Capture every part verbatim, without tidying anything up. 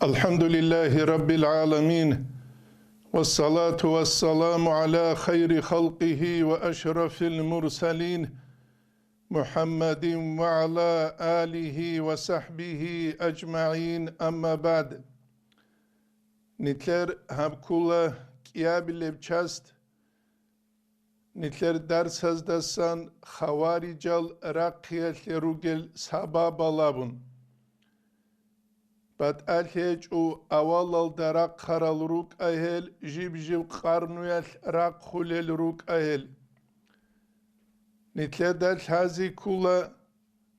الحمد لله رب العالمين، والصلاة والسلام على خير خلقه وأشرف المرسلين، محمد وعلى آله وصحبه أجمعين، أما بعد. Нилъер гьаб ккола кӀиабилеб часть, нилъер дарсаздасан хаварижал рахъиялъе ругел сабабал абун. БатӀалъи гьечӀо авалалда рахъарал рукӀа гьел, жиб-жиб къарнуялъ рахъулел рукӀа гьел. Нилъеда лъази ккола,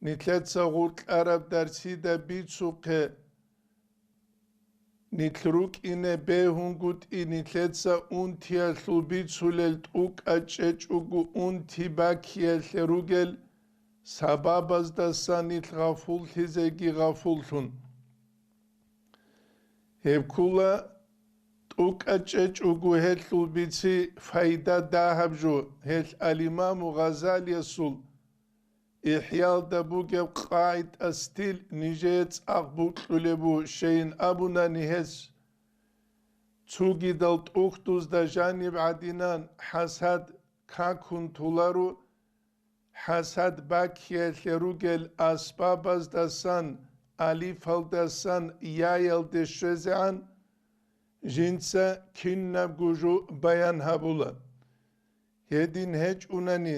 нилъеца гъоркьараб дарсида бицухъе, нилъ рукӀине бегьунгутӀи нилъеца унтиялъул бицулел тӀукӀа чӀечӀого унти бакиялъе ругел сабабаздасан нилъ гъафуллъизеги гъафуллъун. Гьеб ккола тӀукӀа чӀечӀого гьелъул бици файда дагьаб жо, гьелъ ал-Имаму Гъазалиясул ИхӀялда бугеб къагӀида стиль нижее цӀакъ букьулеб бу, щайин абунани гьес. Цогидал тӀухьдузда жаниб гӀадинан хӀасад какун толаро, хӀасад бакиялъе ругел асбабаздасан, алифалдасан яялде щвезегӀан, жинца кинабго жо баян гьабула. Гьедин гьечӀунани,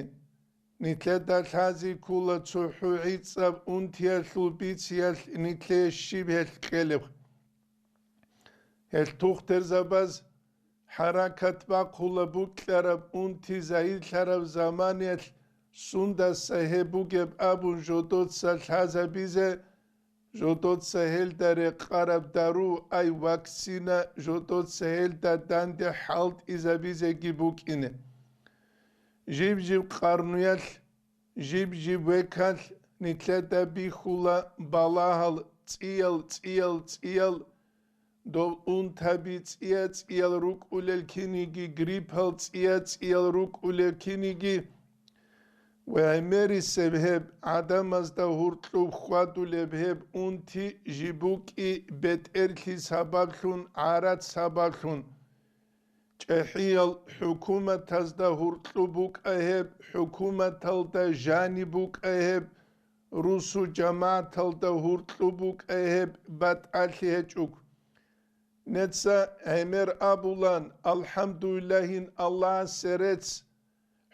нилъеда лъази ккола цохӀо гӀицӀаб унтиялъул бициялъ нилъее щиб гьелъ кьелеб. Гьелъ тухтурзабаз хӀаракат бахъула букьараб унти загьирлъараб заманиялъ сундаса гьеб бугеб абун жодоца лъазабизе, жодоца гьелда рекъараб дару, ай вакцина, жодоца гьелда данде хӀалтӀизабизеги букӀине. Жиб-жиб къарнуялъ, жиб-жиб векалъ нилъеда бихьула балагьал цӀиял, цӀиял, цӀиял, дов унтаби цӀия-цӀиял рукӀулел киниги, гриппал цӀия-цӀиял рукӀулел киниги, ва гӀемерисеб гьеб гӀадамазда гьуркьуб хьвадулеб гьеб унти жиб букӀи бетӀерлъи сабаблъун, гӀарац сабаблъун. ЧӀехӀиял хӀукуматазда гьуркьуб букӀа гьеб, хӀукуматалда жаниб букӀа гьеб, русу-жамагӀаталда гьуркьуб букӀа гьеб, батӀалъи гьечӀого. Неца гӀемер абулан, алхӀамдулиллагьин, Аллагьасе рецц,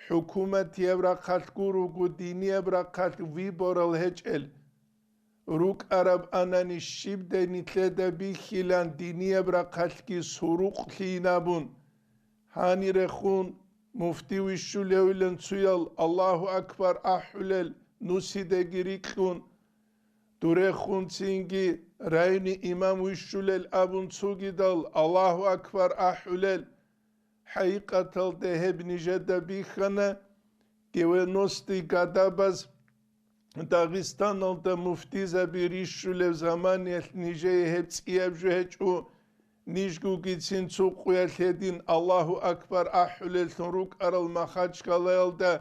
хӀукуматияб рахъалъ гуро, динияб рахъалъ выборал гьечӀел. РукӀараб анани щибдай нилъеда бихьилан динияб рахъалъги сурукълъийин абун. Гьанирехун муфти вищулевилан цуял Аллагьу акбар ахӀулел нусидаги рикьун, дурехун цинги райони имам вищулел абун цугидал Аллагьу акбар ахӀулел. ХӀакъикъаталда гьеб нижеда бихьана, девяностый гадабаз Дагъистаналда муфтизаби рищулев заманиялъ нижее гьеб цӀияб жо гьечӀо, нижгогицин цо къуялъ гьедин Аллагьу акбар ахӀулеллъун рукӀарал Махачкалаялда,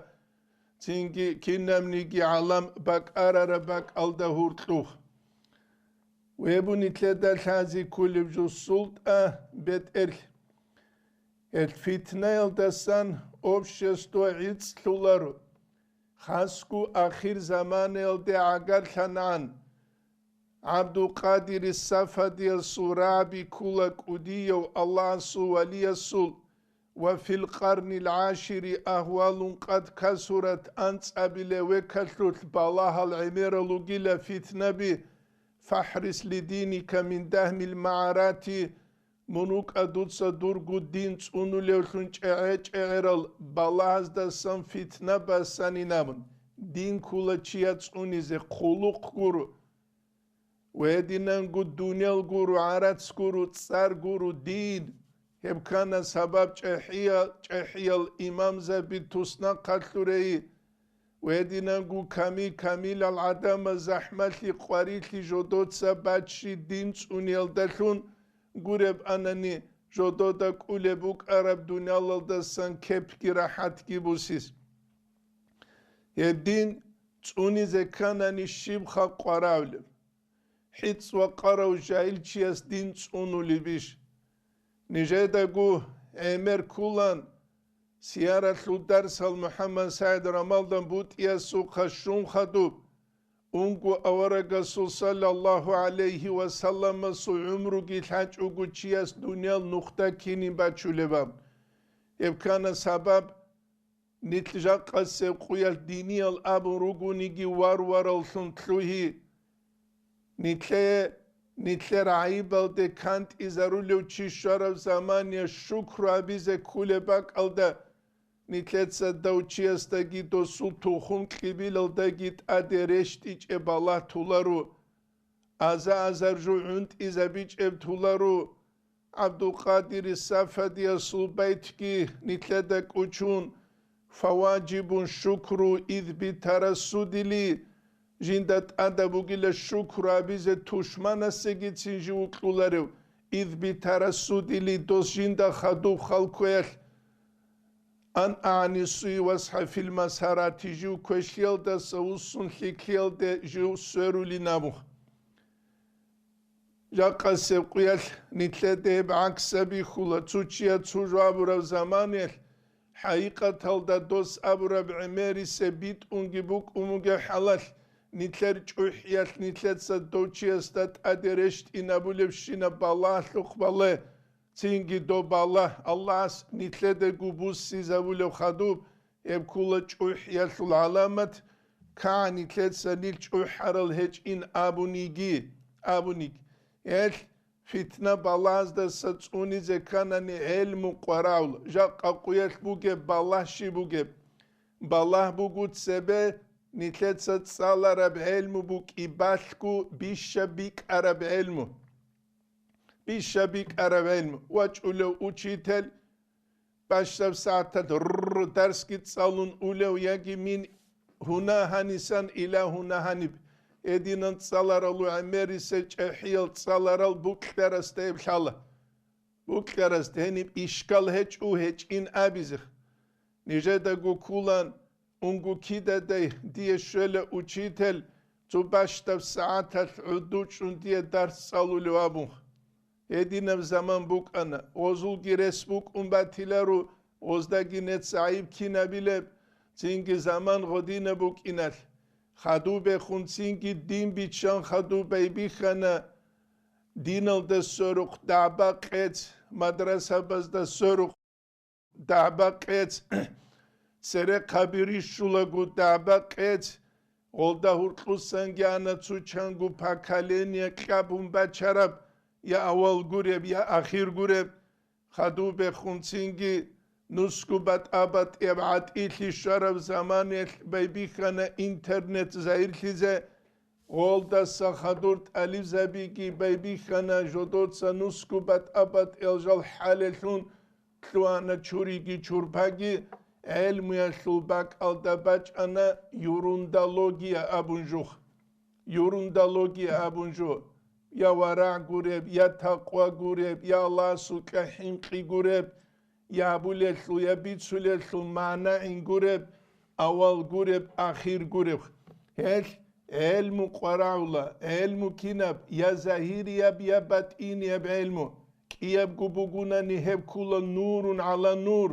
цинги кинабниги гӀалам бакӀарараб бакӀалда гьуркьух. Вебу нилъеда лъази кколеб жо султӀа бетӀерлъи. Гьел фитнаялдасан общество гӀицӀлъуларо. Хасго ахир заманаялде гӀагарлъанагӀан ГӀабдулкъадири Сафадиясул рагӀаби ккула кӀудияв Аллагьасул валиясул: «Ва фил къарнил гӀашири агьвалун къад касурат», анцӀабилев векалъулъ балагьал гӀемерал ругила фитнаби, «Фахрис лидиника мин дагьмил магӀарати», мун вукӀа дуца дурго дин цӀунулевлъун чӀегӀе-чӀегӀерал балагьаздасан фитна басанин абун, дин ккула чияс цӀунизе, хъулухъ гуро. Ва гьединанго дуниял гуро, гӀарац гуро, цӀар гуро, дин. Гьеб ккана сабаб чӀехӀиял, чӀехӀиял имамзаби туснахъалъурей. Ва гьединанго ками-камилал гӀадамаз захӀмалъи-къварилъи жодоца баччи дин цӀуниялдалъун гуреб анани, жодода кӀулеб букӀараб дуниялалдасан кепги рахӀатги бусис. Гьеб дин цӀунизе кканани щибха къваравлеб? хӀицӀ ва къарав жагьилчияс дин цӀунулебищ? Нижедаго гӀемер ккулан, сияралъул дарсал МухӀаммад-СагӀид Рамалдан БутӀиясухъа щун хадуб, унго аварагасул саллаллагьу гӀалайгьи ва салламасул гӀумруги лъачӀого чияс дуниял нухда кинин бачулеб аб. Гьеб ккана сабаб, нилъ жакъасеб къуялъ диниял абун ругониги вар-вараллъун лъугьи. Нилъее, нилъер гӀайибалде кантӀизарулев чи щвараб замания шукру гьабизе кколеб бакӀалда, нилъеца дов чиясдаги досул тухум-кьибилалдаги тӀаде рещтӀичӀеб балагь толаро, аза-азар жо гӀунтӀизабичӀеб толаро. ГӀабдулкъадири Сафадиясул байтги нилъеда кӀучун: «Фаважибун шукру, ид битарассудили», жинда тӀада бугила шукру абизе тушманасегицин жив вукьуларев, ид битарассудили, дос жинда хадуб халкоялъ. Ан агӀнисуи васхӀа фил масарати, жив квешлъиялдаса вуссун лъикӀлъиялде жив сверулин абун. Жакъасеб къуялъ нилъеда гьеб гӀаксабихьула, цо чияс цо жо абураб заманаялъ, хӀакъикъаталда дос абураб гӀемерисеб битӀунги букӀун бугеб хӀалалъ, нилъер чӀухӀиялъ нилъеца дов чиясда тӀаде рещтӀинабулебщинаб балагьлъухъ бале, цинги доб балагь Аллагьас нилъедаго буссизабулеб хадуб, гьеб ккула чӀухӀиялъул гӀаламат, кагӀан нилъеца нилъ чӀухӀарал гьечӀин абуниги, абуниг. Гьелъ фитна балагьаздаса цӀунизе кканани гӀелму къварагӀула, жакъа къуялъ бугеб балагь щиб бугеб? Балагь буго цебе нилъеца цӀалараб гӀелму букӀибалъго бища бикӀараб гӀелму. Бища бикӀараб гӀелму. ВачӀулев учитель, бащдаб сагӀаталъ рррр дарсги цӀалун улев, яги мин гьуна гьанисан ила гьуна гьаниб, гьединан цӀаларалу гӀемерисел чӀехӀиял цӀаларал букьарасда гьеб лъала. Букьарасда гьениб ишкал гьечӀо гьечӀин абизе. Нижедаго ккулан, унго кидадай дие щвела учитель, цо бащдаб сагӀаталъ гӀодов чӀун дие дарс цӀалулев абун. Гьединаб заман букӀана, гъозулги рес букӀун батиларо, гъоздаги нецц гӀайиб кинабилеб, цинги заман гъодинаб букӀиналъ. Хадубехун цинги дин биччан хадуб байбихьана, диналда сверухъ дагӀба-къец, мадрасабазда сверухъ дагӀба-къец, церехъаби рищулаго дагӀба-къец, гъолда гьуркьусанги ана цо чанго поколение кьабун бачараб, я авал гуреб, я ахир гуреб. Хадубехун цинги нусго батӀа-батӀияб гӀатӀилъи щвараб заманаялъ байбихьана интернет загьирлъизе, гъолдаса хадур тӀалибзабиги байбихьана жодоца нусго батӀа-батӀиял жал хӀалелъун, лъугьана чуриги чурпаги, гӀелмуялъул бакӀалда бачӀана ерундология абун жух. Ерундология абун жо, я варагӀ гуреб, я такъва гуреб, я Аллагьасукьа хӀинкъи гуреб, я абулелъул, я бицулелъул магӀна гӀин гуреб, авал гуреб, ахир гуреб. Гьелъ гӀелму къварагӀула, гӀелму кинаб, я загьирияб, я батӀинияб гӀелму. КӀиябго бугунани гьеб ккула нурун гӀала нур.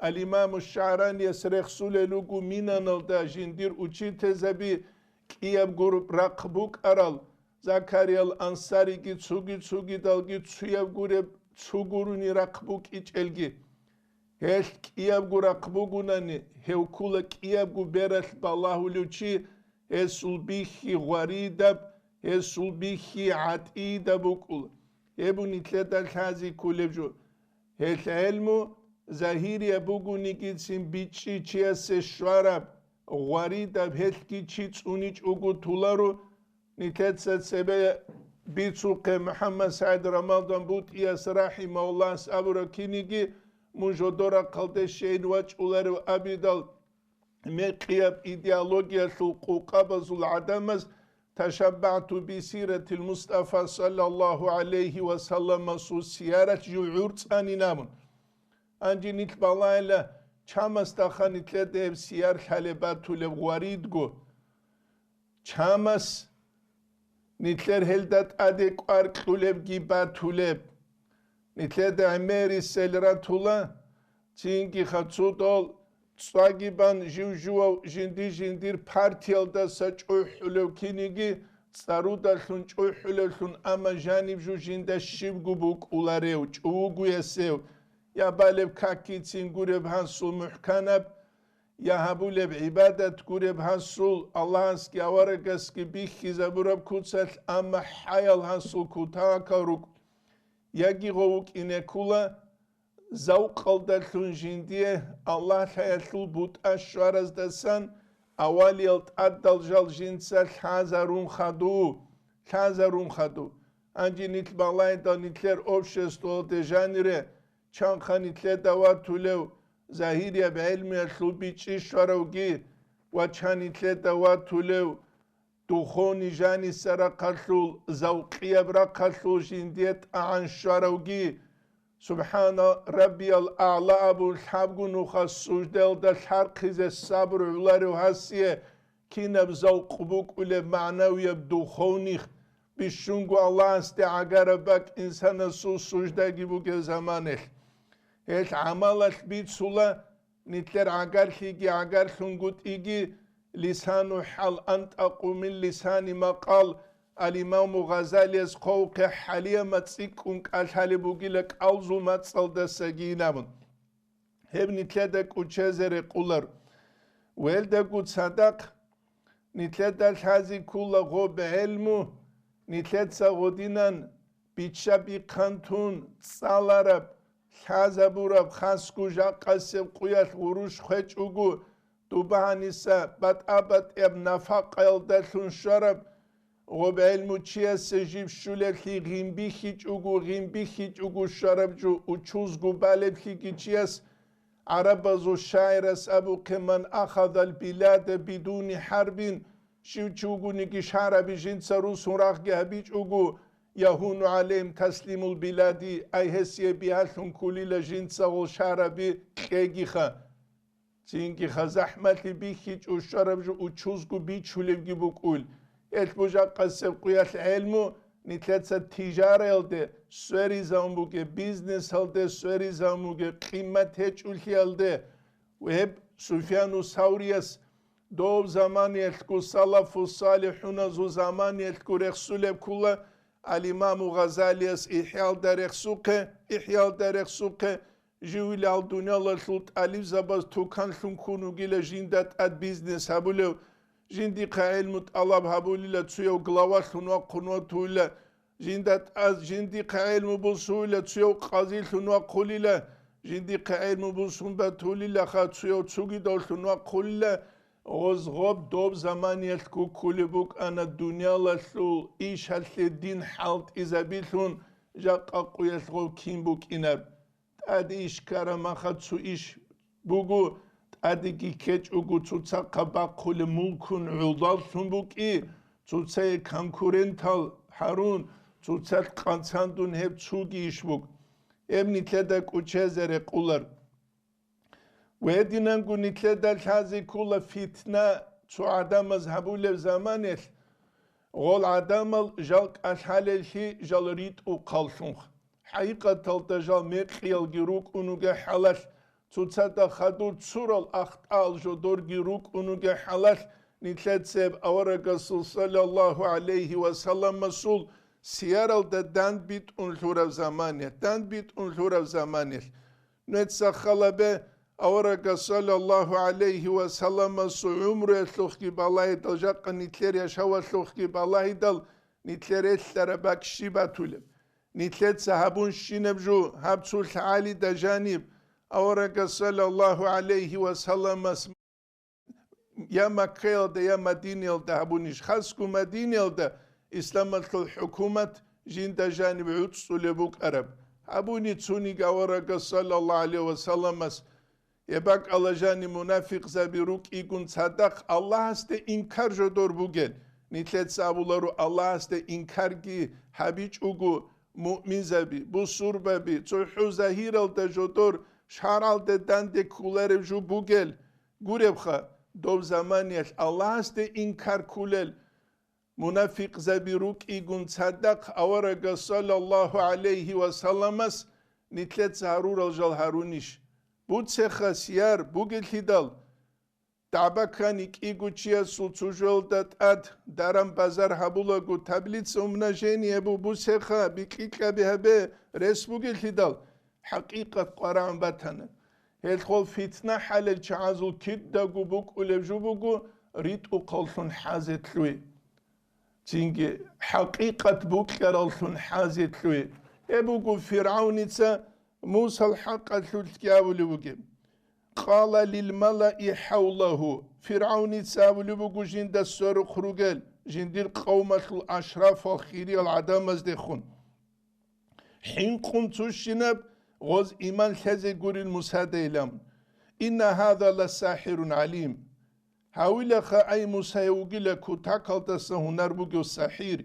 Ал-Имаму ШагӀранияс рехсулел руго Минаналда жиндир учительзаби кӀиябго рахъ букӀарал, Закариял Ансариги цуги-цугидалги цуяб гуреб цу гурони рахъ букӀичӀелги. Гьелъ кӀиябго рахъ бугунани, гьев ккула кӀиябго бералъ балагьулев чи, гьесул бихьи гъваридаб, гьесул бихьи гӀатӀидаб букӀула. Гьеб нилъеда лъази кколеб жо. Гьелъ гӀелму загьирияб бугонигицин бичӀчӀи чиясе щвараб, гъваридаб гьелъги чи цӀуничӀого толаро, нилъеца цебе бицухъе МухӀаммад СагӀид Рамалдан БутӀияс рахӀимагьуллагьас абураб киниги, мун жодорахъалде щейин вачӀуларев абидал, мекъияб идеологиялъул къукъабазул гӀадамаз «Ташаббагьту би сиратил Мустафа саллаллагьу гӀалайгьи ва салламасул сиярат жугӀур цӀанин» абун. Гьанже нилъ балагьила, чамасдаха нилъеда гьеб сияр лъалеб батулеб гъваридго. Чамас Нилъер гьелда тӀаде кӀвар кьулебги батулеб. Нилъеда гӀемерисел ратула, цинги хацудал цӀвагибан жив-жував жинди-жиндир партиялдаса чӀухӀулев киниги цӀарудалъун чӀухӀулевлъун, амма жаниб жо жинда щибго букӀуларев, чӀугуясев, я балеб какицин гуреб гьансул мухӀканаб, я гьабулеб гӀибадат гуреб гьасул, Аллагьасги аварагасги бихьизабураб куцалъ, амма хӀаял гьасул кутакал рукӀ, яги гъов вукӀине ккула, завкъалдалъун жиндие Аллагь лъаялъул бутӀа щвараздасан авалиял тӀадал жал жинца лъазарун хаду, лъазарун хаду. Гьанже нилъ балайда нилъер обществоялде жанире, чанха нилъеда ватулев загьирияб гӀелмуялъул бичӀчӀи щваравги ва чан нилъеда ватулев духовный жаниса рахъалъул, завкъияб рахъалъул жиндие тӀагӀан щваравги, «Субхана Раббиял АгӀла» абун лъабго нуха суждаялда лъархъизе сабру гӀоларев гьасие кинаб завкъ букӀулеб магӀнавияб духовных, бищунго Аллагьасде гӀагараб бакӀ инсанасул суждаги бугеб заманалъ. Гьелъ гӀамалалъ бицула, нилъер гӀагарлъиги гӀагарлъунгутӀиги, лисану хӀал антӀакъу мин лисани макъал, ал-Имаму Гъазалияс хъовухъе хӀалиямат цӀикӀкӀун кӀалъалеб бугила кӀалзул мацӀалдасагийин абун. Гьеб нилъеда кӀучезе рекъолар. Велдаго цадахъ нилъеда лъазе ккола гъоб гӀелму, нилъеца гъодинан бичча-бихъан тун цӀалараб, лъазабураб, хасго жакъасеб къуялъ гъурущ хвечӀого, дуба гьаниса батӀа-батӀияб нафакъаялдалъун щвараб, гъоб гӀелму чиясе жиб щулеблъи гъимбихьичӀого, гъимбихьичӀого щвараб жо учузго балеблъиги чияс, гӀарабазул шагӀирас абухъе: «Ман ахадал билада бидуни хӀарбин», щив чи вугониги шагӀраби жинца русун рагъги гьабичӀого, «ягьуну гӀалейгьим таслимул билади», ай гьесие бигьалъун кколила жинца гъол шагӀраби кьегиха. Цинги хазахӀмалъи бихьичӀо щвараб жо учузго бичулебги букӀул. Гьелъ бужахъасеб къуялъ гӀелму нилъеца тижараялде сверизавун бугеб, бизнесалде сверизавун бугеб, къимат гьечӀулъиялде. Гьеб Суфьяну Саврияс дов заманиялъго, салафу салихӀуназул заманиялъго рехсулеб ккула, ал-Имаму Гъазалияс ИхӀялда рехсухъе, ИхӀялда рехсухъе, Живилал дуниялалъул тӀалибзабаз туканлъун ккун вугила жинда тӀад бизнес гьабулев, жиндихъа гӀелму тӀалаб гьабулила, цуяв главалъун вахъун ватулила, жинда тӀад, жиндихъа гӀелму бусулила, цуяв къазилъун вахъулила, жиндихъа гӀелму бусун батулилаха, цуяв цугидавлъун вахъулила, гъоз гъоб доб заманиялъ кколеб букӀана дуниялалъул ишалъе дин хӀалтӀизабилъун, жакъа къуялъ гъов кин букӀинаб. ТӀаде иш ккараб махалъ цо иш буго, тӀадеги ккечӀого цоцахъа бахъулеб мулкун гӀудаллъун букӀи, цоцае конкурентал гьарун, цоцалъ къанцандун гьеб цоги иш буго. Гьеб нилъеда кӀучезе рекъолар. Гьединанго нилъеда лъазе ккола фитна цо гӀадамаз гьабулеб заманалъ, гъол гӀадамал жал кӀалъалеллъи жал ритӀухъаллъунха. ХӀакъикъаталда жал мекъиялги рукӀун вугеб хӀалалъ, цоцазда хадур цурал ахтаал жодорги рукӀун вугеб хӀалалъ, нилъецеб аварагасул саллаллагьу гӀалайгьи ва салламасул сияралда данбитӀун лъураб заманалъ, данбитӀун лъураб заманалъ. Нуца халабе аварагас саллаллагьу гӀалайгьи ва салламасул гӀумруялъухъги балагьидал, жакъа нилъер яшавалъухъги балагьидал, нилъер релълъараб бакӀ щиб батулеб? Нилъеца гьабун щинаб жо, гьаб цо лъагӀалида жаниб, аварагас саллаллагьу гӀалайгьи ва салламас я Маккаялда, я Мадинаялда гьабунищ, хасго Мадинаялда исламалъул хӀукумат жинда жаниб гӀуцӀцӀулеб букӀараб. Гьабуни цуниг аварагас саллаллагьу гӀалайгьи ва салламас, гьеб бакӀалда жаниб мунафикъзаби рукӀигун цадахъ Аллагьасде инкар жодор бугел. Нилъеца абуларо, Аллагьасде инкарги гьабичӀого муъминзаби, бусурбаби, цохӀо загьиралда жодор шаргӀалда данде кколареб жо бугел. Гуребха, доб заманиялъ Аллагьасде инкар кколел, мунафикъзаби рукӀигун цадахъ аварагас саллаллагьу гӀалайгьи ва салламас нилъеца гьарурал жал гьарунищ? Буцеха, сияр бугелъидал, дагӀба ккани кӀиго чиясул цо жоялда тӀад даран-базар гьабулаго, таблица умножения бу-, буцеха, бикьикьаби гьабе, рес бугелъидал, хӀакъикъат къварагӀун батана. Гьелъул фитна хӀалел чагӀазул кидаго букӀулеб жо буго ритӀухъаллъун хӀазе лъугьи. Цинги хӀакъикъат букьараллъун хӀазе лъугьи. Гьеб буго ФиргӀавница Мусал хӀакъалъулъги абулеб бугеб. Къала лил малаи хӀавлагьу, ФиргӀавница абулеб буго жинда сверухъ ругел, жиндир къавмалъул ашрафал хириял гӀадамаздехун. ХӀинкъун цущинаб гъоз иман лъезе гурин Мусадайилан. Инна гьаза ласахӀирун гӀалим. Гьавилаха, ай Муса, гьев вугила кутакалдаса гьунар бугев сахӀир.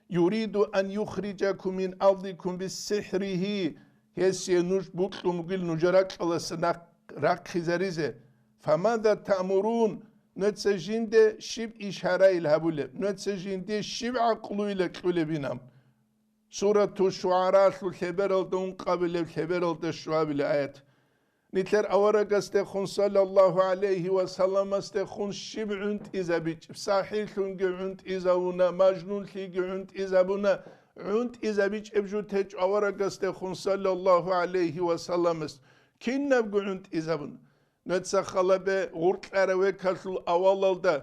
Юриду ан юхриджакум мин ардикум биссихӀригьи, гьесие нуж букьун бугил нужер ракьалдаса нах-, рахъизаризе. Фамаза таъмурун, нуца жинде щиб иш гьарайил гьабулеб, нуца жинде щиб гӀакълуйила кьулебинаб? Сурату ШугӀаралъул лъебералда ункъабилеб, лъебералда щуабилеб аят. Нилъер аварагасдехун, саллаллагьу гӀалайгьи ва салламасдехун, щиб гӀунтӀизабичӀеб, сахӀирлъунги гӀунтӀизабуна, мажнунлъиги гӀунтӀизабуна, гӀунтӀизабичӀеб жо течӀо аварагасдехун, саллаллагьу гӀалайгьи ва салламас, кинабго гӀунтӀизабуна. Нуца халабе гъуркьарав векалъул авалалда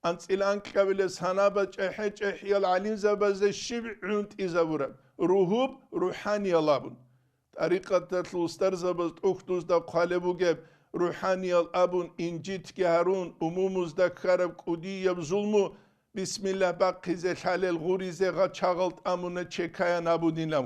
анцӀила анкьабилеб санаба чӀехӀе-чӀехӀиял гӀалимзабазда щиб гӀунтӀизабураб, ругьуб, рухӀаниял абун. ТӀарикъаталъул устарзабаз тӀухьдузда хъвалеб бугеб, рухӀаниял абун инжитги гьарун, умумузда ккараб кӀудияб зулму, бисмиллагь бахъизе лъалел гъуризе гъачагъал тӀамуна чекаян абунилан.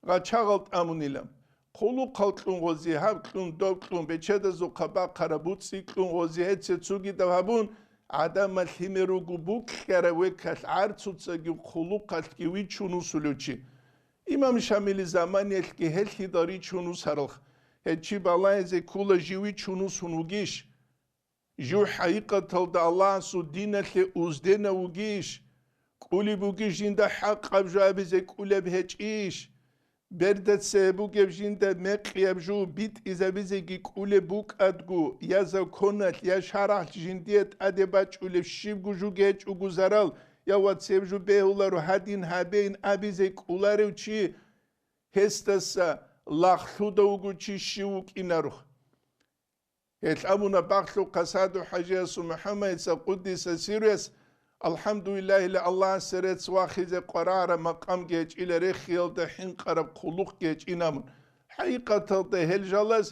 Гъачагъал тӀамунилан. Хъулухъал кьун гъози, гьаб кьун, доб кьун, бечедазухъа бахъараб буцӀи кьун гъози, гьеце цугидаб гьабун, гӀадамал лъимер руго букьарав векалъ гӀарцуцаги хъулухъалъги вичун усулев чи. Имам Шамили заманиялъги гьелъидал ричун усаралха, гьев чи балагьизе ккола жив вичун усун вугищ? Жив хӀакъикъаталда Аллагьасул диналъе узденав вугищ? КӀулеб бугищ жинда хӀакъаб жо абизе кӀулеб гьечӀищ? Берда цебе бугеб жинда мекъияб жо битӀизабизеги кӀулеб букӀадго, я законалъ, я шаргӀалъ жиндие тӀаде бачӀулеб щибго жо гьечӀого зарал, я ва цеб жо бегьуларо гьадин гьабейин абизе кӀоларев чи, гьесдаса лагълъуда вугев чи щив вукӀинарухъ? Гьелъ абуна бахлъухъа Саду-хӀажиясул МухӀаммадица, къуддиса сирруяс, алхӀамдулиллагьила, Аллагьасе рецц вахизе къварагӀараб макъамги гьечӀила, рехиялда хӀинкъараб хъулухъги гьечӀин абун. ХӀакъикъаталда гьел жалаз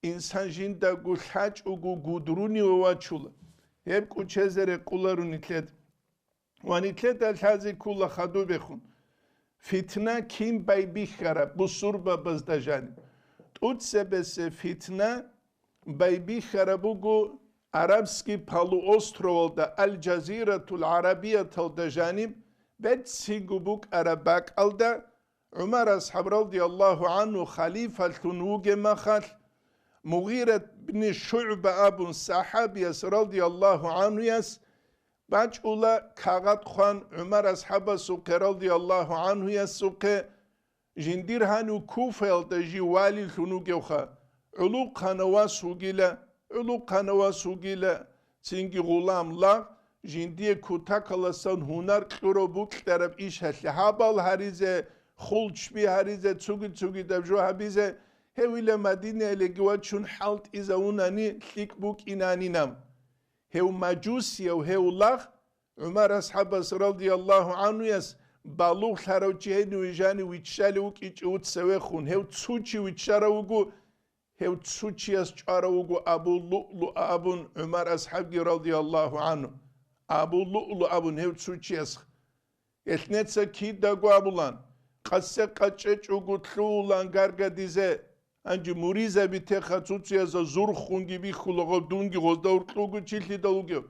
инсан жиндаго лъачӀого гудруниве вачула. Гьеб кӀучезе рекъоларо нилъеда. Ва нилъеда лъазе ккола хадубехун. Фитна кин байбихьараб бусурбабазда жаниб? ТӀуцебесеб фитна байбихьараб буго Арабский полуостровалда, Аль-Жазиратул ГӀарабияталда жаниб, берцинго букӀараб бакӀалда, ГӀумар асхӀаб радияллагьу гӀанху халифалъун вугеб махалъ, Мугъират бни ШугӀба абун сахӀабияс радияллагьу гӀанхуяс бачӀула кагъат хъван ГӀумар асхӀабасухъе радияллагьу гӀанхуясухъе, жиндир гьанив Куфаялда жив валилъун вугевха, гӀулухъана вас вугила, гӀулухъана вас вугила, цинги гъулам лагъ, жиндие кутакаласан гьунар кьурав букьараб ишалъе гьабал гьаризе, хулчби гьаризе, цуги-цугидаб жо гьабизе, гьевила Мадинаялеги вачун хӀалтӀизавунани лъикӀ букӀинанинаб. Гьев мажусияв, гьев лагъ, ГӀумар асхӀабас радияллагьу гӀанхуяс балугълъарав чи гьенив жанив виччалев вукӀинчӀев цевехун, гьев цо чи виччарав вуго, гьев цо чияс чӀварав вуго Абу Луълу абун ГӀумар асхӀабги радияллагьу гӀанху. Абу Луълу абун гьев цо чияс. Гьелъ неца кидаго абулан, къасе къачӀечӀого лъугьулан гаргадизе, гьанже муризаби теха цуцуязда зурхунги бихьулаго, дунги гъозда уркьуго чилъидал вугев.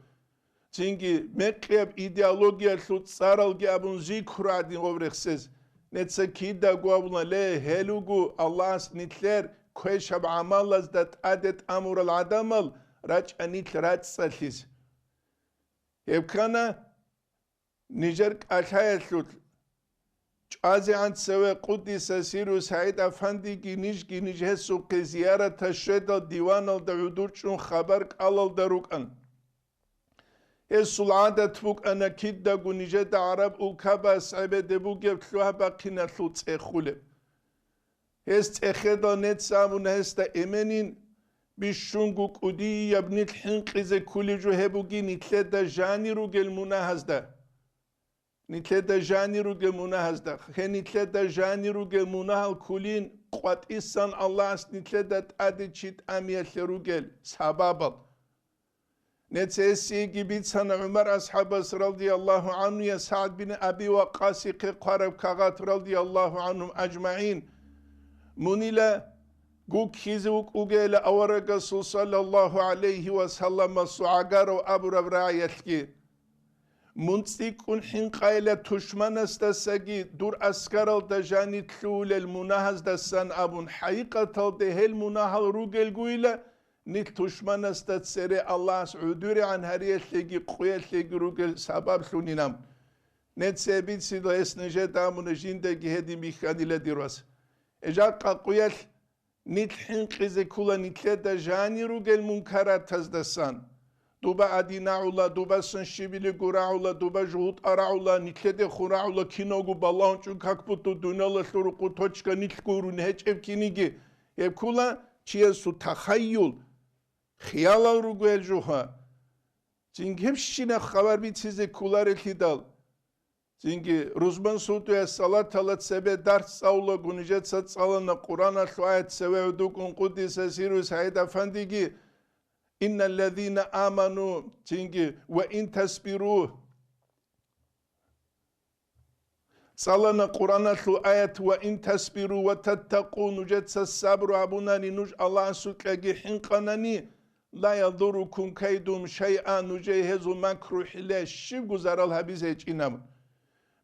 Цинги мекъияб идеологиялъул цӀаралги абун зикру гӀадин гъов рехсез. Неца кидаго абуна, ле, гьел руго Аллагьас нилъер квешаб гӀамалазда тӀаде тӀамурал гӀадамал рачӀа нилъ рацӀцӀалъизе. Гьеб ккана нижер кӀалъаялъулъ чӀвазегӀан цеве Къуддиса сиру СагӀид Афандиги нижги ниж гьесухъе зияраталъ щведал диваналда гӀодор чӀун хабар кӀалалда рукӀана. Гьесул гӀадат букӀана кидаго нижеда гӀараб улкабаз гӀебеде бугеб лъугьа-бахъиналъул цӀехулеб. Гьес цӀехедал нецц абуна гьесда эменин, бищунго кӀудияб нилъ хӀинкъизе ккулеб жо гьеб бугин нилъеда жанир ругел мунагьазда. Нилъеда жанир ругел мунагьазда. Гье, нилъеда жанир ругел мунагьал ккулин къватӀисан Аллагьас нилъеда тӀаде чи тӀамиялъе ругел сабабал. Нецеесиеги бицана ГӀумар асхӀабас радияллагьу гӀанну я СагӀд бин Аби Ваккасихъе хъвараб кагъат радияллагьу гӀанхум ажмагӀин. Мунила гуккизе вукӀугейила аварагасул саллаллагьу гӀалайгьи ва салламасул гӀагарав абураб рагӀиялъги. Мун цӀикӀкӀун хӀинкъайила тушманасдасаги дур аскаралда жанир лъугьулел мунагьаздасан абун, хӀакъикъаталде гьел мунагьал ругелгойила, нилъ тушманасда цере Аллагьас гӀодорегӀан гьариялъеги къуялъеги ругел сабаблъунин абун. Нецее бицидал гьес нижеда абуна жиндаги гьедин бихьанила дир вас. Жакъа къуялъ нилъ хӀинкъизе ккула нилъеда жанир ругел мункаратаздасан. Дуба адин рагӀула, дубасан щибилиго рагӀула, дуба жугьутӀа рагӀула, нилъедехун рагӀула, киналго балагьун чӀун как будто дуниялалъул рукъу точка нилъ гурун гьечӀеб киниги. Гьеб ккула чиясул тахайюл, хиялал руго гьел жугьа. Цинги гьебщинаб хабар бицизе кколарелъидал, цинги рузман сутуяс салатала цебе дарс цӀалулаго нижеца цӀалана Къуръаналъул аят цеве гӀодукӀун Къуддиса сиру СагӀид Афандиги, «Инналлазина аману», цинги, «Ва ин тасбиру». ЦӀалана Къуръаналъул аят, «Ва ин тасбиру ва таттакъу», нужеца сабру гьабунани, нуж Аллагьасукьаги хӀинкъанани, «ла ядуррукум кайдухум шайъа», нужее гьезул макру-хӀилаялъ щибго зарал гьабизе гьечӀин абун.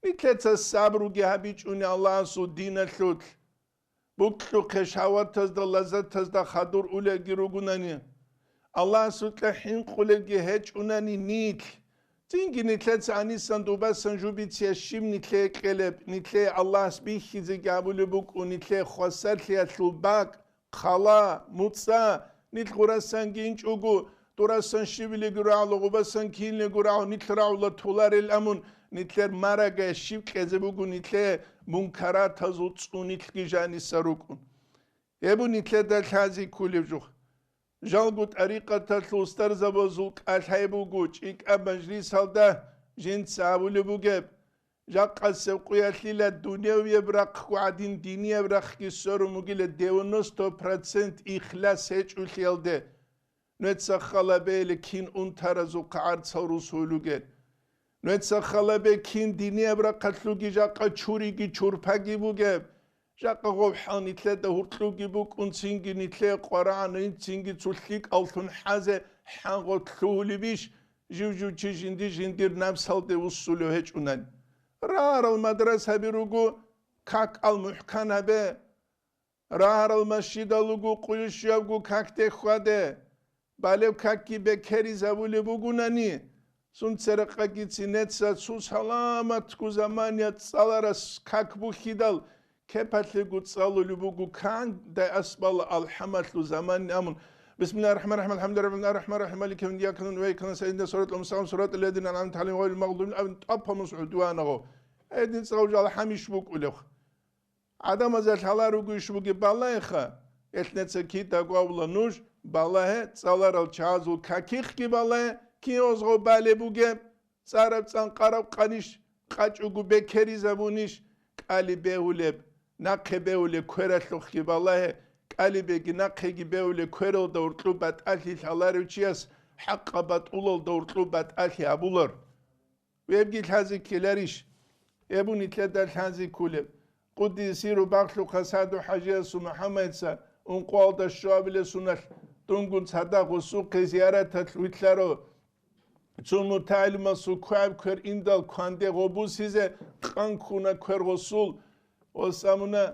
Нилъеца сабруги гьабичӀони Аллагьасул диналъулъ, букьухъе шагьватазда, лаззатазда хадур улелги ругунани, Аллагьасукьа хӀинкъулелги гьечӀунани нилъ, цинги нилъеца гьанисан дубасан жубиция щиб нилъее кьелеб, нилъее Аллагьас бихьизеги абулеб букӀун, нилъее хвасарлъиялъул бакӀ, хъала, муцӀа, нилъ гъурасанги инчӀого, дурасан щибилиги рагӀула, гъубасан кинлиги рагӀу, нилъ рагӀула толарел амун, нилъер марагая щиб кьезе буго нилъее мункаратазул цӀунилъги жаниса рукӀун. Гьеб нилъеда лъази ккулеб жух. Жалго тӀарикъаталъул устарзабазул кӀалъай буго, чӀикӀаб мажлисалда жинца абулеб бугеб, жакъасеб къуялъила дуневияб рахъго гӀадин динияб рахъги сверун бугила девяносто процент ихлас гьечӀолъиялде. Нуеца халабе кин унтаразухъа гӀарцал русулугел. Нуеца халабе кин динияб рахъалъуги жакъа чуриги чурпаги бугеб. Жакъа гъов хӀал нилъеда гьуркьуги букӀун цинги нилъее къварагӀан цинги цу лъикӀаллъун хӀазе хӀанго лъугьулебищ? Жив-жив чи жинди-жиндир напсалде вуссулев гьечӀунани. Рарал мадрасаби руго, как ал мухӀкан гьабе. Рагьарал машидал руго къуйшиябго какде хьваде, балев какги бекеризабулеб бугунани, сунцеракъаги цинеца цу саламатго замания цӀаларас как бухьидал, кепалъего цӀалулеб буго кандай асбала алхӀамалъул заман амун. Бисмиллагьир рахӀманир рахӀим, алхӀамдулиллагьи раббил гӀаламин, ар-рахӀманир рахӀим, малики явмиддин, иякка нагӀбуду ва иякка настагӀин, игьдинас сиратал лезина анъамта гӀалайгьим, гъайрил магъдуби гӀалайгьим ва лад-даллин. Гьедин цӀалулел алхӀам иш букӀулеб. ГӀадамазда лъала ругищ бугеб балагьеха, элънеца кидаго абула нуж, балагье, цӀаларал чагӀазул какихъги балагье, кин гъозго балеб бугеб, цӀараб-цӀанкъараб къанищ, къачӀого бекеризабунищ, кӀали бегьулеб, нахъе бегьулеб квералъухъги балагье, кӀалибеги нахъеги бегьулеб квералда гьоркьоб батӀалъи лъаларев чияс хӀакъаб батӀулалда гьоркьоб батӀалъи гьабулар. Вебги лъазе ккеларищ? Гьеб нилъеда лъазе кколеб. Къуддиса сирругьу багьлъухъа Саду-хӀажиясул МухӀаммадица ункъоялда щуабилеб соналъ дунгун цадахъ гъосухъе зияраталъ вилълъарав цо мутагӀалимасул квегӀаб квер индал кванде гъобусизе къан ккуна квер гъосул. Гъос абуна,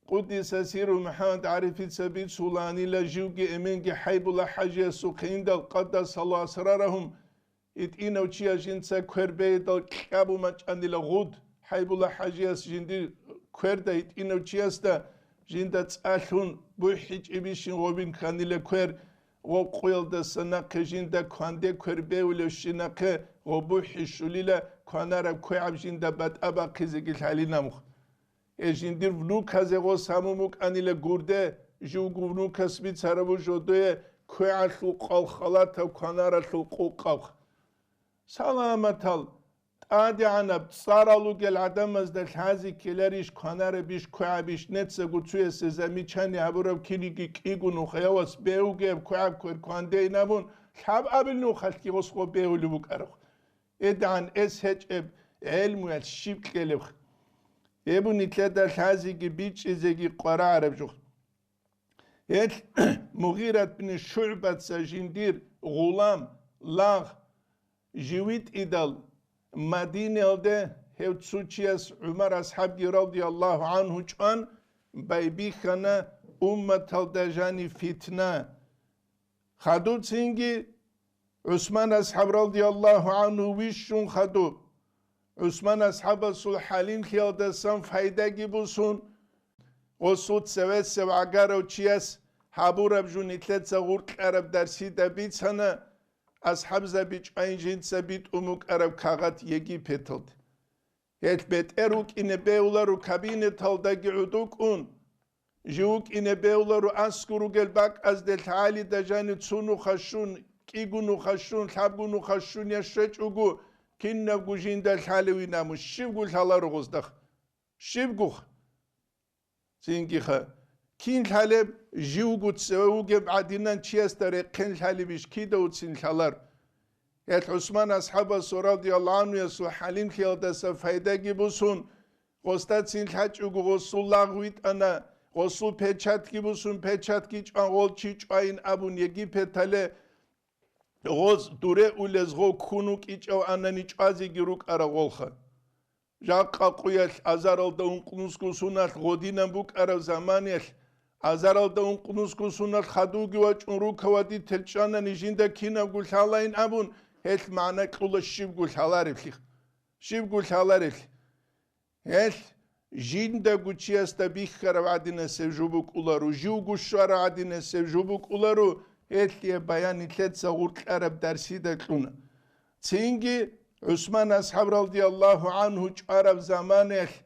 Къуддиса сирругьу МухӀаммад ГӀарифица бицуланила живги эменги ХӀайбулла-хӀажиясухъе индал, къаддасаллагьу асрарагьум, итӀинав чияс жинца квер бейидал кьабу мачӀанила гъуд, ХӀайбула-хӀажияс жиндир кверда итӀинав чиясда жинда цӀа лъун бухӀичӀебищин гъобин кканила квер, гъоб къуялдаса нахъе жинда кванде квер бевулевщинахъе гъоб бухӀи щулила, кванараб квегӀаб жинда батӀа бахъизеги лъалинамухъ. Э, жиндир внуказе гъос гьамун букӀанила гурде, живго внукас бицарабу жодое квегӀалъул къал халатав кванаралъул къукъаб. Саламатал, тӀадегӀанаб, цӀарал ругел гӀадамазда лъази ккеларищ, кванарабищ, квегӀабищ, нецаго цуясе замечание гьабураб киниги кӀиго нухаяв вас бевгеб квегӀаб квер квандейин абун, лъаб абил нухалъги гъос гъо бевулеб букӀараб. ЭдегӀан эс гьечӀеб гӀелмуялъ щиб кьелеб? Гьеб нилъеда лъазеги бичӀчӀизеги къварагӀараб жо. Гьел Мугъират бин ШугӀбаца жиндир гъулам, лагъ, живитӀидал Мадинаялде гьев цо чияс, ГӀумар асхӀабги радияллагьу гӀангьу чӀван, байбихьана умматалда жанив фитна. Хадуб цинги ГӀусман асхӀаб радияллагьу гӀангьу вищун хадуб. ГӀусман асхӀабасул хӀалимлъиялдасан пайдаги бусун, гъосул цевесев гӀагарав чияс гьабураб жо нилъеца гъуркьараб дарсида бицана, асхӀабзаби чӀвайин жинца битӀун букӀараб кагъат Египеталде. Гьел бетӀер вукӀине бевлару кабинеталдаги гӀодукӀун, жив вукӀине бевлару аскӀор ругел бакӀазде лъагӀалида жанив цо нуха щун, кӀиго нуха щун, лъабго нуха щун я щвечӀого, кинабго жинда лъалевин абун, щибго лъаларо гъоздахъ. Щибгох? Цинги-ха, кин лъалеб, живго цеве вугеб гӀадинан чиясда рехъен лъалебищ, кидавцин лъалар? Гьел ГӀусман асхӀабасул радияллагьу гӀангьуясул хӀалимлъиялдаса пайдаги бусун, гъосдацин лъачӀого гъосул лагъ витӀана, гъосул печатги бусун, печатги чӀван гъол чи чӀвайин абун Египетале, гъоз дуре улез гъо ккун вукӀичӀав анани чӀвазеги рукӀарав гъолха. Жакъа къуялъ азаралда ункънусго суналъ гъодинан букӀараб заманиялъ, азаралда ункънусго суналъ хадуги вачӀун рукавадител чӀанани жинда кинабго лъалайин абун, гьелъ магӀна кьула щибго лъалареблъи. Щибго лъалареблъи. Гьелъ жиндаго чиясда бихьарав гӀадинасев жо букӀуларо, живго щварав гӀадинасев жо букӀуларо, гьелъие баян нилъеца гъуркьараб дарсида кьуна. Цинги ГӀусман асхӀаб радияллагьу гӀангьу чӀвараб заманаялъ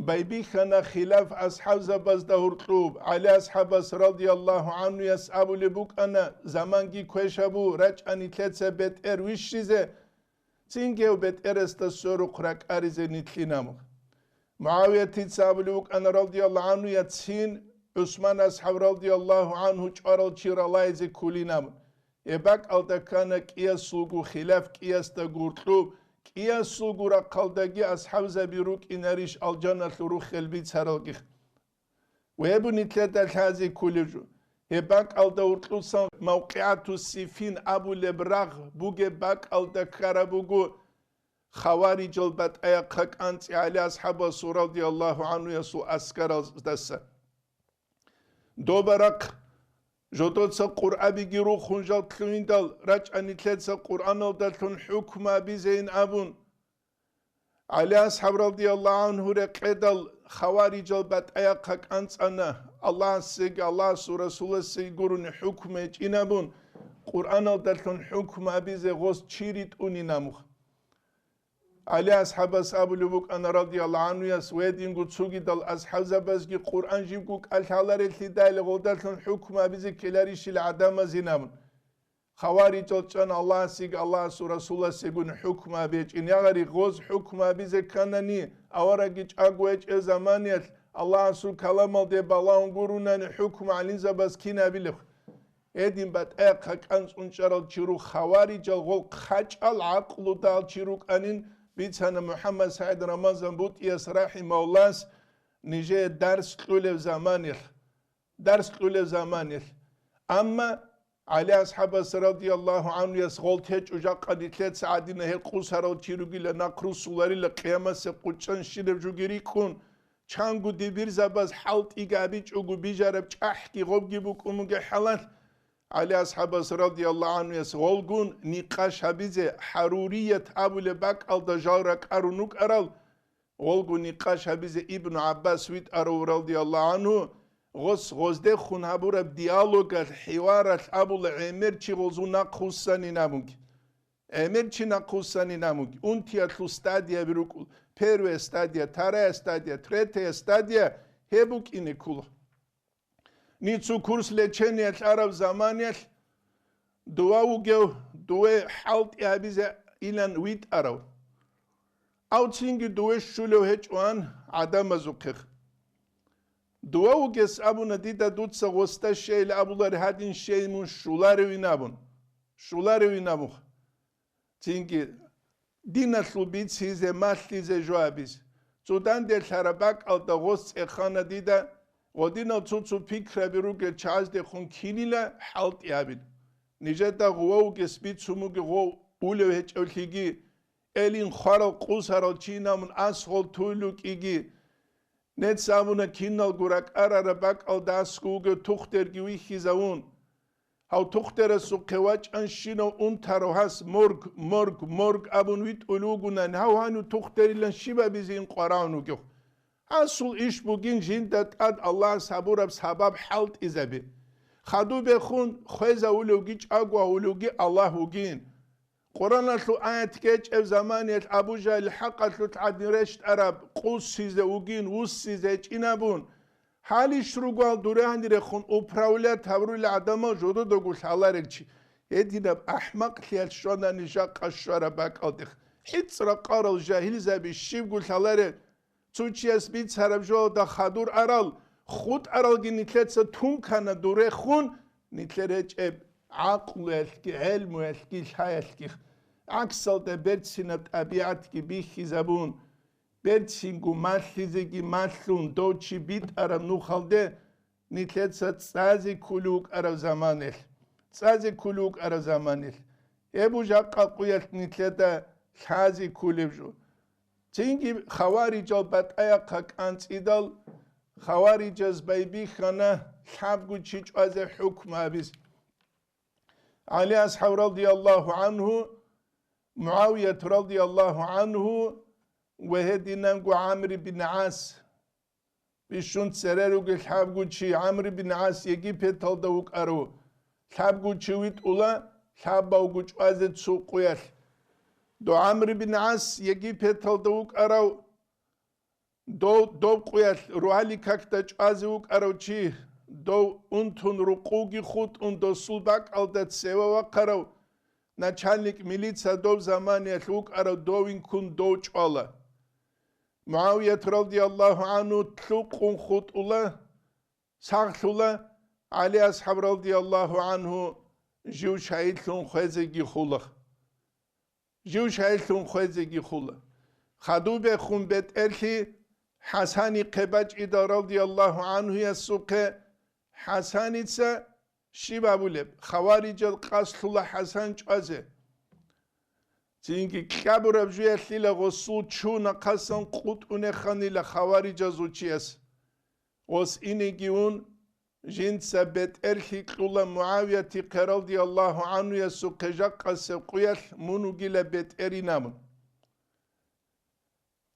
байбихьана хилаф асхӀабзабазда гьоркьоб. ГӀали асхӀабас радияллагьу гӀангьуяс абулеб букӀана, заманги квешабу, рачӀа нилъеца бетӀер вищизе, цинги гьев бетӀерасда сверухъ ракӀаризе нилъинаб. МугӀавиятица абулеб букӀана радияллагьу гӀангьуяцин ГӀусман асхӀаб радияллагьу гӀангьу чӀварал чи ралайзе ккулин абун. Гьеб бакӀалда ккана кӀиясулго хилаф, кӀиясда гуркьуб, кӀиясулго рахъалдаги асхӀабзаби рукӀинарищ алжаналъул руххел бицаралги. Гьеб нилъеда лъази кколеб жо. Гьеб бакӀалда гьоркьусан МавкъигӀату Сиффин абулеб рагъ бугеб бакӀалда ккараб буго хаварижал батӀаяхъа кӀанцӀи ГӀали асхӀабасул радияллагьу гӀангьуясул аскараздаса. Доба рахъ, жодоца Къуръабиги рухун жал лъугьиндал, рачӀа нилъеца Къуръаналдалъун хӀукму абизейин абун, ГӀали асхӀаб радияллагьу гӀангьу рекъедал хаварижал батӀаяхъа кӀанцӀана, Аллагьасеги Аллагьасул Расуласеги гурони хӀукму гьечӀин абун, Къуръаналдалъун хӀукму абизе гъос чи ритӀунин абун. ГӀали асхӀабас абулеб букӀана радияллагьу гӀангьуяс, гьединго цогидал асхӀабзабазги Къуръан жибго кӀалъаларелъидайила гъолдалъун хӀукму абизе ккеларищила гӀадамазин абун. Хаварижал чӀана Аллагьасеги Аллагьасул Расуласегун хӀукму абичӀин. Ягъари гъоз хӀукму абизе кканани, аварагги чӀаго гьечӀеб заманиялъ Аллагьасул каламалде балагьун гурунани хӀукму гӀалимзабаз кин абилеб? Гьедин батӀаяхъа кӀанцӀун чӀарал чиру хаварижал гъол хъачӀал гӀакълудал чи рукӀанин бицана МухӀаммад СагӀид Рамазан БутӀияс рахӀимагьуллагьас нижее дарс кьулеб заманиялъ. Дарс кьулеб заманиялъ. Амма ГӀали асхӀабас радияллагьу гӀангьуяс гъол течӀо жакъа нилъеца гӀадина гьел къусарал чи ругила, нахърусуларила, къиямасеб къучӀан щибаб жоги рикӀкӀун, чанго дибирзабаз хӀалтӀиги абичӀого бижараб чӀахӀги гъобги букӀун бугеб хӀалалъ, ГӀали асхӀабас радияллагьу гӀанхуяс гъолгун никъаш гьабизе, хӀарурият абулеб бакӀалда жал ракӀарун рукӀарал, гъолгун никъаш гьабизе Ибну ГӀаббас витӀарав радияллагьу гӀанху, гъос гъоздехун гьабураб диалогалъ, хӀиваралъ абула гӀемер чи гъозул нахъвуссанин абунги. ГӀемер чи нахъвуссанин абунги. Унтиялъул стадияби рукӀул, первая стадия, вторая стадия, третья стадия, гьеб букӀине ккола. Ницу курс лечениялъ араб заманиялъ дова вугев, дове хӀалтӀи гьабизе илан витӀарав. Авцинги дове щулев гьечӀоан гӀадамазухъе. Дова вугес абуна дида, дуца гъосда щейил абулари гьадин щей мун щуларевин абун. Щуларевин абун. Цинги диналъул бицизе, малъизе жо абиз. Цо данделъараб бакӀалда гъос цӀехана дида, гъодинал цо-цо пикраби ругел чагӀаздехун кинила хӀалтӀи гьабин. Нижеда гъував вугес бицун буго гъов улев гьечӀевлъиги, элин хварал къусарал чинамун асгъол туйлукӀиги, нецц абуна киналго ракӀарараб бакӀалда асго вугев тухтерги вихьизавун. Гьав тухтерасухъе вачӀанщинав унтарав гьас морг, морг, морг абун витӀулев вугунани, гьав гьанив тухтерилан щиб абизе инкъваравун вугев? Гьасул иш бугин жинда тӀад Аллагьас гьабураб сабаб хӀалтӀизаби. Хадубехун хвезавулевги чӀаго гьавулевги Аллагь вугин. Къуръаналъул аят ккечӀеб заманиялъ Абу Жагьил хӀакъалъулъ гӀадин рещтӀараб, къусизе вугин, вуссизе гьечӀин абун, гьалищ ругал дур гьанирехун управлять гьабурил гӀадамал жододаго лъаларел чи. Гьединаб ахӀмакълъиялъ щванани жакъа щвараб бакӀалдехъ. ХӀицӀ ракъарал жагьилзаби щибго лъаларел. Цо чияс бицараб жоялда хадур арал, хутӀаралги нилъеца тункана дурехун, нилъер гьечӀеб гӀакълуялъги, гӀелмуялъги, лъаялъги. ГӀаксалда берцинаб тӀабигӀатги бихьизабун, берцинго малъизеги малъун, дов чи битӀараб нухалде нилъеца цӀазе ккулев вукӀараб заманелъ, цӀазе ккулев вукӀараб заманелъ, гьеб жакъа къуялъ нилъеда лъазе ккулеб жо. Цинги хаварижал батӀаяхъа кӀанцӀидал, хаварижаз байбихьана лъабго чи чӀвазе хӀукму гьабиз. ГӀали асхӀаб радияллагьу гӀанхӀу, МугӀавият радияллагьу гӀанхӀу ва гьединанго ГӀамр бин ГӀас. Бищун цере ругел лъабго чи ГӀамр бин ГӀас Египеталда вукӀарав, лъабго чи витӀула, лъабавго чӀвазе цо къуялъ. Дов ГӀамр бин ГӀас Египеталда вукӀарав, дов, дов къуялъ рогьалил какда чӀвазе вукӀарав чи, дов унтун рукъувги хутӀун досул бакӀалда цеве вахъарав, начальник милиция дов заманиялъ вукӀарав довинккун дов чӀвала. МугӀавият радияллагьу гӀанхӀу лъукъун хутӀула, сагълъула, ГӀали асхӀаб радияллагьу гӀанхӀу жив шагьидлъун хвезеги хула. Жив шагьидлъун хвезеги хула. Хадубехун бетӀерлъи ХӀасанихъе бачӀидал радияллагьу гӀанхӀуясухъе, ХӀасаница щиб абулеб, хаварижал къасд лъула ХӀасан чӀвазе. Цинги кьабураб жуялъила гъосул чу нахъасан къутӀунеханила хаварижазул чияс. Гъос инеги ун, жинца бетӀерлъи кьула МугӀавиятихъе радияллагьу гӀанхӀуясухъе жакъасеб къуялъ мун вугила бетӀерин абун.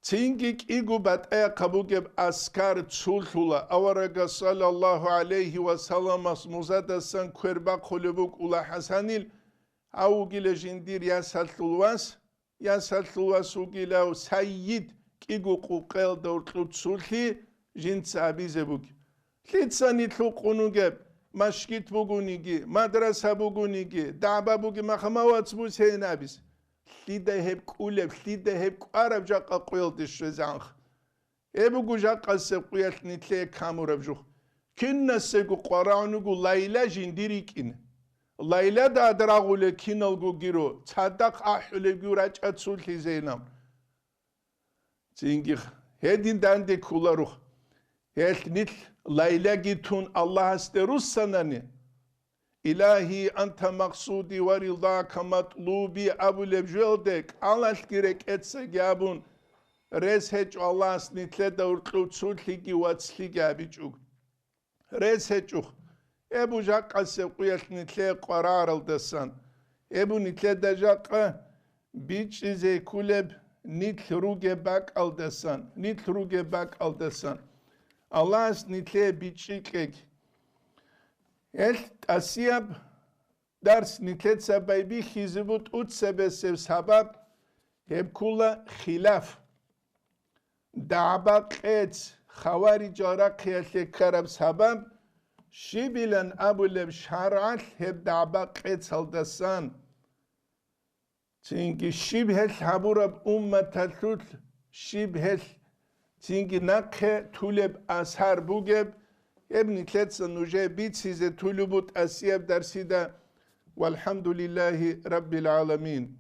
Цинги кӀиго батӀаяхъа бугеб аскар цулъула, аварагас саллаллагьу гӀалайгьи ва салламас музадасан квер бахъулеб букӀула ХӀасанил, гьав вугила жиндир ясалъул вас, ясалъул вас вугилав Сайид, кӀиго къукъелда уркьуб цулъи жинца абизе буги. Лъица нилъ вукъун вугеб, машгит бугониги, мадраса бугониги, дагӀба буги, махамав вац бусейин абиз. Лъида гьеб кӀулеб, лъида гьеб кӀвараб жакъа къуялде щвезегӀанха. Гьеб буго жакъасеб къуялъ нилъее камураб жух. Кинасего къварагӀун вуго Лайла жиндир йикӀин. Лайлада адрагъулел киналго гиро, цадахъ ахӀулебги рачӀа цулъи Зейнаб. Цинги гьедин данде кколаро. Гьелъ нилъ Лайлаги тун Аллагьасде руссанани, «Илагьи, анта макъсуди ва рилдака матлуби» абулеб жоялде кӀалалъги рекӀецаги абун, рес гьечӀо Аллагьас нилъеда уркьув цулъиги вацлъиги абичӀого. Рес гьечӀо. Эбу жакъасеб къуялъ нилъее къвараралдасан, эбу нилъеда жакъа бичӀчӀизе кколеб нилъ ругеб бакӀалдасан, нилъ ругеб бакӀалдасан. Аллагьас нилъее бичӀчӀи кьеги. Гьелъ тӀасияб дарс нилъеца байбихьизе буго тӀоцебесеб сабаб, гьеб ккола хилаф. ДагӀба-къец, хаварижал рахъиялъе ккараб сабаб, щибилан абулеб шаргӀалъ гьеб дагӀба-къецалдасан. Цинги щиб гьелъ гьабураб умматалъулъ, щиб гьелъ цинги нахъе тулеб асар бугеб, гьеб нилъеца нужее бицизе тулеб бу тӀасияб дарсида. ВалхӀамдулиллагьи раббил гӀаламин.